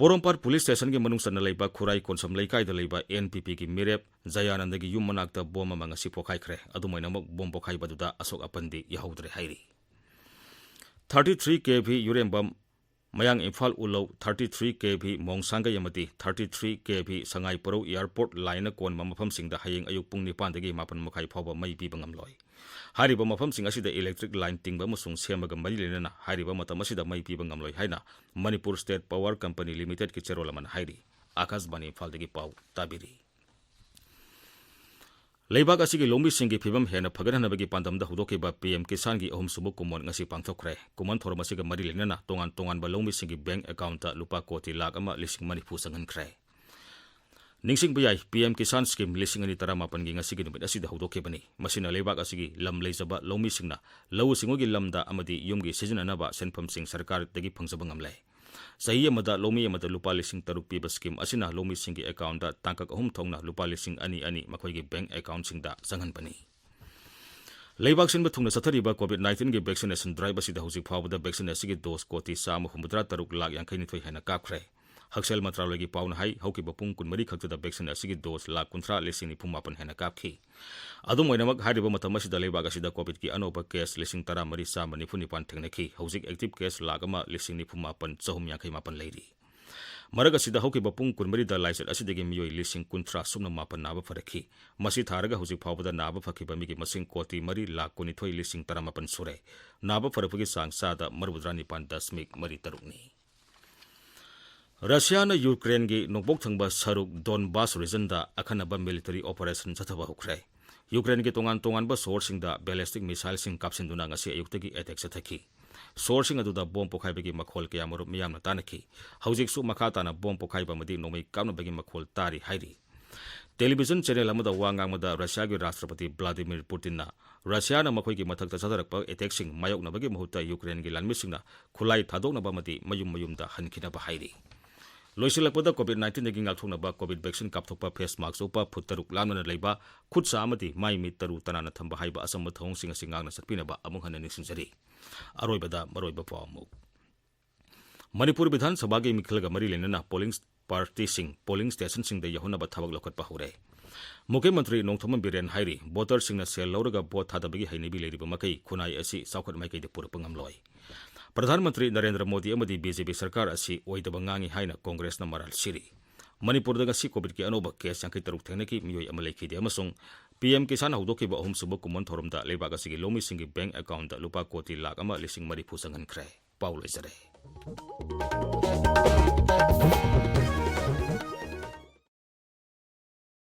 ꯄꯣꯔꯣꯝꯄꯥꯠ ꯄꯨꯂꯤꯁ ꯁ꯭ꯇꯦꯁꯟꯒꯤ ꯃꯅꯨꯡ ꯆꯟꯅ ꯂꯩꯕ ꯈꯨꯔꯥꯏ ꯀꯣꯟꯁꯝ ꯂꯩꯀꯥꯏꯗ ꯂꯩꯕ ꯑꯦꯟ ꯄꯤ ꯄꯤꯒꯤ ꯃꯤꯔꯦꯞ ꯖꯌꯥꯅꯟꯗꯒꯤ ꯌꯨꯝ ꯃꯅꯥꯛꯇ ꯕꯣꯝ ꯑꯃ ꯉꯁꯤ ꯄꯣꯈꯥꯏꯈ꯭ꯔꯦ꯫ ꯑꯗꯨꯝ ꯑꯣꯏꯅꯃꯛ, ꯕꯣꯝ ꯄꯣꯈꯥꯏꯕꯗꯨꯗ ꯑꯁꯣꯛ ꯑꯄꯟꯗꯤ ꯌꯥꯍꯧꯗ꯭ꯔꯦ ꯍꯥꯏꯔꯤ꯫ ꯊꯥꯔꯇꯤ ꯊ꯭ꯔꯤ ꯀꯦ ꯚꯤ ꯌꯨꯔꯦꯝꯕꯝ ꯃꯌꯥꯡ ꯏꯝꯐꯥꯜ ꯎꯂꯧ, ꯊꯥꯔꯇꯤ ꯊ꯭ꯔꯤ ꯀꯦ ꯚꯤ ꯃꯣꯡꯁꯥꯡꯒꯩ ꯑꯃꯗꯤ ꯊꯥꯔꯇꯤ ꯊ꯭ꯔꯤ ꯀꯦ ꯚꯤ ꯁꯉꯥꯏ ꯄꯔꯧ ꯑꯦꯌꯔꯄꯣꯔꯠ ꯂꯥꯏꯟꯅ ꯀꯣꯟꯕ ꯃꯐꯝꯁꯤꯡꯗ ꯍꯌꯦꯡ ꯑꯌꯨꯛ ꯄꯨꯡ ꯅꯤꯄꯥꯟꯗꯒꯤ ꯃꯥꯄꯟ ꯃꯈꯥꯏ ꯐꯥꯎꯕ ꯃꯩ ꯄꯤꯕ ꯉꯝꯂꯣꯏ꯫ ꯍꯥꯏꯔꯤꯕ ꯃꯐꯝꯁꯤꯡ ꯑꯁꯤꯗ ꯏꯂꯦꯛꯇ꯭ꯔꯤꯛ ꯂꯥꯏꯟ ꯇꯤꯡꯕ ꯑꯃꯁꯨꯡ ꯁꯦꯝꯕꯒ ꯃꯔꯤ ꯂꯩꯅꯅ ꯍꯥꯏꯔꯤꯕ ꯃꯇꯝ ꯑꯁꯤꯗ ꯃꯩ ꯄꯤꯕ ꯉꯝꯂꯣꯏ ꯍꯥꯏꯅ ꯃꯅꯤꯄꯨꯔ ꯁ꯭ꯇꯦꯠ ꯄꯥꯋꯔ ꯀꯝꯄꯅꯤ ꯂꯤꯃꯤꯇꯦꯗꯀꯤ ꯆꯦꯔꯣꯜ ꯑꯃꯅ ꯍꯥꯏꯔꯤ꯫ ꯑꯥꯀꯥꯁꯕꯥꯅꯤ ꯏꯝꯐꯥꯜꯗꯒꯤ ꯄꯥꯎ ꯇꯥꯕꯤꯔꯤ꯫ ꯂꯩꯕꯥꯛ ꯑꯁꯤꯒꯤ ꯂꯧꯃꯤꯁꯤꯡꯒꯤ ꯐꯤꯚꯝ ꯍꯦꯟꯅ ꯐꯒꯠꯍꯟꯅꯕꯒꯤ ꯄꯥꯟꯗꯝꯗ ꯍꯧꯗꯣꯛꯈꯤꯕ ꯄꯤ ꯑꯦꯝ ꯀꯤꯁꯥꯟꯒꯤ ꯑꯍꯨꯝꯁꯨꯕ ꯀꯨꯝꯑꯣꯟ ꯉꯁꯤ ꯄꯥꯡꯊꯣꯛꯈ꯭ꯔꯦ꯫ ꯀꯨꯝꯑꯣꯟ ꯊꯧꯔꯝ ꯑꯁꯤꯒ ꯃꯔꯤ ꯂꯩꯅꯅ ꯇꯣꯉꯥꯟ ꯇꯣꯉꯥꯟꯕ ꯂꯧꯃꯤꯁꯤꯡꯒꯤ ꯕꯦꯡꯛ ꯑꯦꯀꯥꯎꯟꯠꯇ ꯂꯨꯄꯥ ꯀꯣꯇꯤ ꯂꯥꯈ ꯑꯃ ꯂꯤꯁꯤꯡ ꯃꯔꯤꯐꯨ ꯆꯪꯍꯟꯈ꯭ꯔꯦ꯫ ꯅꯤꯡꯁꯤꯡꯕ ꯌꯥꯏ, ꯄꯤ ꯑꯦꯝ ꯀꯤꯁꯥꯟ ꯁ꯭ꯀꯤꯝ ꯂꯤꯁꯤꯡ ꯑꯅꯤ ꯇꯔꯥꯃꯥꯄꯟꯒꯤ ꯉꯁꯤꯒꯤ ꯅꯨꯃꯤꯠ ꯑꯁꯤꯗ ꯍꯧꯗꯣꯛꯈꯤꯕꯅꯤ꯫ ꯃꯁꯤꯅ ꯂꯩꯕꯥꯛ ꯑꯁꯤꯒꯤ ꯂꯝ ꯂꯩꯖꯕ ꯂꯧꯃꯤꯁꯤꯡꯅ ꯂꯧꯎ ꯁꯤꯡꯎꯒꯤ ꯂꯝꯗ ꯑꯃꯗꯤ ꯌꯨꯝꯒꯤ ꯁꯤꯖꯤꯟꯅꯅꯕ ꯁꯦꯟꯐꯝꯁꯤꯡ ꯁꯔꯀꯥꯔꯗꯒꯤ ꯐꯪꯖꯕ ꯉꯝꯂꯦ꯫ ꯆꯍꯤ ꯑꯃꯗ ꯂꯧꯃꯤ ꯑꯃꯗ ꯂꯨꯄꯥ ꯂꯤꯁꯤꯡ ꯇꯔꯨꯛ ꯄꯤꯕ ꯁ꯭ꯀꯤꯝ ꯑꯁꯤꯅ ꯂꯧꯃꯤꯁꯤꯡꯒꯤ ꯑꯦꯀꯥꯎꯟꯗ ꯇꯥꯡꯀꯛ ꯑꯍꯨꯝ ꯊꯣꯛꯅ ꯂꯨꯄꯥ ꯂꯤꯁꯤꯡ ꯑꯅꯤ ꯑꯅꯤ ꯃꯈꯣꯏꯒꯤ ꯕꯦꯡꯛ ꯑꯦꯀꯥꯎꯟꯁꯤꯡꯗ ꯆꯪꯍꯟꯕꯅꯤ꯫ ꯂꯩꯕꯥꯛ ꯁꯤꯟꯕ ꯊꯨꯡꯅ ꯆꯠꯊꯔꯤꯕ ꯀꯣꯚꯤꯗ ꯅꯥꯏꯟꯇꯤꯟꯒꯤ ꯚꯦꯛꯁꯤꯅꯦꯁꯟ ꯗ꯭ꯔꯥꯏꯚ ꯑꯁꯤꯗ ꯍꯧꯖꯤꯛ ꯐꯥꯎꯕꯗ ꯚꯦꯛꯁꯤꯟ ꯑꯁꯤꯒꯤ ꯗꯣꯁ ꯀꯣꯇꯤ ꯆꯥꯝꯃ ꯍꯨꯝꯐꯨꯇꯔꯥ ꯇꯔꯨꯛ ꯂꯥꯈ ꯌꯥꯡꯈꯩ ꯅꯤꯊꯣꯏ ꯍꯦꯟꯅ ꯀꯥꯞꯈ꯭ꯔꯦ꯫ ꯍꯛꯁꯦꯜ ꯃꯟꯇ꯭ꯔꯥꯂꯌꯒꯤ ꯄꯥꯎꯅ ꯍꯥꯏ, ꯍꯧꯈꯤꯕ ꯄꯨꯡ ꯀꯨꯟꯃꯔꯤ ꯈꯛꯇꯗ ꯚꯦꯛꯁꯤꯟ ꯑꯁꯤꯒꯤ ꯗꯣꯁ ꯂꯥꯈ ꯀꯨꯟꯊ꯭ꯔꯥ ꯂꯤꯁꯤꯡ ꯅꯤꯐꯨ ꯃꯥꯄꯟ ꯍꯦꯟꯅ ꯀꯥꯞꯈꯤ꯫ ꯑꯗꯨꯝ ꯑꯣꯏꯅꯃꯛ, ꯍꯥꯏꯔꯤꯕ ꯃꯇꯝ ꯑꯁꯤꯗ ꯂꯩꯕꯥꯛ ꯑꯁꯤꯗ ꯀꯣꯚꯤꯗꯀꯤ ꯑꯅꯧꯕ ꯀꯦꯁ ꯂꯤꯁꯤꯡ ꯇꯔꯥꯃꯔꯤ ꯆꯥꯝꯃ ꯅꯤꯐꯨ ꯅꯤꯄꯥꯟ ꯊꯦꯡꯅꯈꯤ꯫ ꯍꯧꯖꯤꯛ ꯑꯦꯛꯇꯤꯚ ꯀꯦꯁ ꯂꯥꯈ ꯑꯃ ꯂꯤꯁꯤꯡ ꯅꯤꯐꯨ ꯃꯥꯄꯟ ꯆꯍꯨꯝ ꯌꯥꯡꯈꯩ ꯃꯥꯄꯟ ꯂꯩꯔꯤ꯫ ꯃꯔꯛ ꯑꯁꯤꯗ ꯍꯧꯈꯤꯕ ꯄꯨꯡ ꯀꯨꯟꯃꯔꯤꯗ ꯂꯥꯏꯆꯠ ꯑꯁꯤꯗꯒꯤ ꯃꯤꯑꯣꯏ ꯂꯤꯁꯤꯡ ꯀꯨꯟꯊ꯭ꯔꯥ ꯁꯨꯞꯅ ꯃꯥꯄꯟ ꯅꯥꯕ ꯐꯔꯛꯈꯤ꯫ ꯃꯁꯤ ꯊꯥꯔꯒ ꯍꯧꯖꯤꯛ ꯐꯥꯎꯕꯗ ꯅꯥꯕ ꯐꯈꯤꯕ ꯃꯤꯒꯤ ꯃꯁꯤꯡ ꯀꯣꯇꯤ ꯃꯔꯤ ꯂꯥꯈ ꯀꯨꯟꯅꯤꯊꯣꯏ ꯂꯤꯁꯤꯡ ꯇꯔꯥꯃꯥꯄꯟ ꯁꯨꯔꯦ꯫ ꯅꯥꯕ ꯐꯔꯛꯄꯒꯤ ꯆꯥꯡ ꯆꯥꯗ ꯃꯔꯤꯐꯨꯇꯔꯥ ꯅꯤꯄꯥꯟ ꯗꯁꯃꯤꯛ ꯃꯔꯤ ꯇꯔꯨꯛꯅꯤ꯫ ꯔꯁꯤꯌꯥꯅ ꯌꯨꯀ꯭ꯔꯦꯟꯒꯤ ꯅꯣꯡꯄꯣꯛ ꯊꯪꯕ ꯁꯔꯨꯛ ꯗꯣꯟꯕꯥꯁ ꯔꯤꯖꯟꯗ ꯑꯈꯟꯅꯕ ꯃꯤꯂꯤꯇꯔꯤ ꯑꯣꯄꯔꯦꯁꯟ ꯆꯠꯊꯕ ꯍꯧꯈ꯭ꯔꯦ꯫ ꯌꯨꯀ꯭ꯔꯦꯟꯒꯤ ꯇꯣꯉꯥꯟ ꯇꯣꯉꯥꯟꯕ ꯁꯣꯔꯁꯤꯡꯗ ꯕꯦꯂꯤꯁꯇꯤꯛ ꯃꯤꯁꯥꯏꯜꯁꯤꯡ ꯀꯥꯞꯁꯤꯟꯗꯨꯅ ꯉꯁꯤ ꯑꯌꯨꯛꯇꯒꯤ ꯑꯦꯇꯦꯛ ꯆꯠꯊꯈꯤ꯫ ꯁꯣꯔꯁꯤꯡ ꯑꯗꯨꯗ ꯕꯣꯝ ꯄꯣꯈꯥꯏꯕꯒꯤ ꯃꯈꯣꯜ ꯀꯌꯥꯃꯔꯨꯝ ꯃꯤꯌꯥꯝꯅ ꯇꯥꯅꯈꯤ꯫ ꯍꯧꯖꯤꯛꯁꯨ ꯃꯈꯥ ꯇꯥꯅ ꯕꯣꯝ ꯄꯣꯈꯥꯏꯕ ꯑꯃꯗꯤ ꯅꯣꯡꯃꯩ ꯀꯥꯞꯅꯕꯒꯤ ꯃꯈꯣꯜ ꯇꯥꯔꯤ ꯍꯥꯏꯔꯤ꯫ ꯇꯦꯂꯤꯚꯤꯖꯟ ꯆꯦꯅꯦꯜ ꯑꯃꯗ ꯋꯥ ꯉꯥꯡꯕꯗ ꯔꯁꯤꯌꯥꯒꯤ ꯔꯥꯁꯇ꯭ꯔꯄꯇꯤ ꯚ꯭ꯂꯥꯗꯤꯃꯤꯔ ꯄꯨꯇꯤꯟꯅ ꯔꯁꯤꯌꯥꯅ ꯃꯈꯣꯏꯒꯤ ꯃꯊꯛꯇ ꯆꯠꯊꯔꯛꯄ ꯑꯦꯇꯦꯛꯁꯤꯡ ꯃꯥꯌꯣꯛꯅꯕꯒꯤ ꯃꯍꯨꯠꯇ ꯌꯨꯀ꯭ꯔꯦꯟꯒꯤ ꯂꯥꯟꯃꯤꯁꯤꯡꯅ ꯈꯨꯠꯂꯥꯏ ꯊꯥꯗꯣꯛꯅꯕ ꯑꯃꯗꯤ ꯃꯌꯨꯝ ꯃꯌꯨꯝꯗ ꯍꯟꯈꯤꯅꯕ ꯍꯥꯏꯔꯤ꯫ ꯂꯣꯏꯁꯤꯜꯂꯛꯄꯗ, ꯀꯣꯚꯤꯗ ꯅꯥꯏꯟꯇꯤꯟꯗꯒꯤ ꯉꯥꯛꯊꯣꯛꯅꯕ ꯀꯣꯚꯤꯗ ꯚꯦꯛꯁꯤꯟ ꯀꯥꯞꯊꯣꯛꯄ, ꯐꯦꯁ ꯃꯥꯛꯁ ꯎꯞꯄ, ꯐꯨꯠ ꯇꯔꯨꯛ ꯂꯥꯞꯅꯅ ꯂꯩꯕ, ꯈꯨꯠ ꯁꯥ ꯑꯃꯗꯤ ꯃꯥꯏ ꯃꯤꯠ ꯇꯔꯨ ꯇꯅꯥꯟꯅ ꯊꯝꯕ ꯍꯥꯏꯕ ꯑꯆꯝꯕ ꯊꯧꯑꯣꯡꯁꯤꯡ ꯑꯁꯤ ꯉꯥꯛꯅ ꯆꯠꯄꯤꯅꯕ ꯑꯃꯨꯛ ꯍꯟꯅ ꯅꯤꯡꯁꯤꯡꯖꯔꯤ꯫ ꯑꯔꯣꯏꯕꯗ ꯃꯔꯨꯑꯣꯏꯕ ꯄꯥꯎ ꯑꯃꯨꯛ꯫ ꯃꯅꯤꯄꯨꯔ ꯕꯤꯙꯥꯟ ꯁꯚꯥꯒꯤ ꯃꯤꯈꯜꯒ ꯃꯔꯤ ꯂꯩꯅꯅ ꯄꯣꯂꯤꯡ ꯄꯥꯔꯇꯤꯁꯤꯡ ꯄꯣꯂꯤꯡ ꯁ꯭ꯇꯦꯁꯟꯁꯤꯡꯗ ꯌꯧꯍꯟꯅꯕ ꯊꯕꯛ ꯂꯧꯈꯠꯄ ꯍꯧꯔꯦ꯫ ꯃꯨꯈ꯭ꯌ ꯃꯟꯇ꯭ꯔꯤ ꯅꯣꯡꯊꯣꯝꯕꯝ ꯕꯤꯔꯦꯟ ꯍꯥꯏꯔꯤ, ꯚꯣꯇꯔꯁꯤꯡꯅ ꯁꯦꯜ ꯂꯧꯔꯒ ꯚꯣꯠ ꯊꯥꯗꯕꯒꯤ ꯍꯩꯅꯕꯤ ꯂꯩꯔꯤꯕ ꯃꯈꯩ ꯈꯨꯟꯅꯥꯏ ꯑꯁꯤ ꯆꯥꯎꯈꯠ ꯃꯥꯏꯀꯩꯗ ꯄꯨꯔꯛꯄ ꯉꯝꯂꯣꯏ꯫ ꯄ꯭ꯔꯙꯥꯟ ꯃꯟꯇ꯭ꯔꯤ ꯅꯔꯦꯟꯗ꯭ꯔ ꯃꯣꯗꯤ ꯑꯃꯗꯤ ꯕꯤ ꯖꯦ ꯄꯤ ꯁꯔꯀꯥꯔ ꯑꯁꯤ ꯑꯣꯏꯗꯕ ꯉꯥꯡꯉꯤ ꯍꯥꯏꯅ ꯀꯣꯡꯒ꯭ꯔꯦꯁꯅ ꯃꯔꯥꯜ ꯁꯤꯔꯤ꯫ ꯃꯅꯤꯄꯨꯔꯗ ꯉꯁꯤ ꯀꯣꯚꯤꯗꯀꯤ ꯑꯅꯧꯕ ꯀꯦꯁ ꯌꯥꯡꯈꯩ ꯇꯔꯨꯛ ꯊꯦꯡꯅꯈꯤ, ꯃꯤꯑꯣꯏ ꯑꯃ ꯂꯩꯈꯤꯗꯦ ꯑꯃꯁꯨꯡ ꯄꯤ ꯑꯦꯝ ꯀꯤꯁꯥꯟ ꯍꯧꯗꯣꯛꯈꯤꯕ ꯑꯍꯨꯝꯁꯨꯕ ꯀꯨꯝꯑꯣꯟ ꯊꯧꯔꯝꯗ ꯂꯩꯕꯥꯛ ꯑꯁꯤꯒꯤ ꯂꯧꯃꯤꯁꯤꯡꯒꯤ ꯕꯦꯡꯛ ꯑꯦꯀꯥꯎꯟꯠꯇ ꯂꯨꯄꯥ ꯀꯣꯇꯤ ꯂꯥꯈ ꯑꯃ ꯂꯤꯁꯤꯡ ꯃꯔꯤꯐꯨ ꯆꯪꯍꯟꯈ꯭ꯔꯦ꯫ ꯄꯥꯎ ꯂꯣꯏꯖꯔꯦ꯫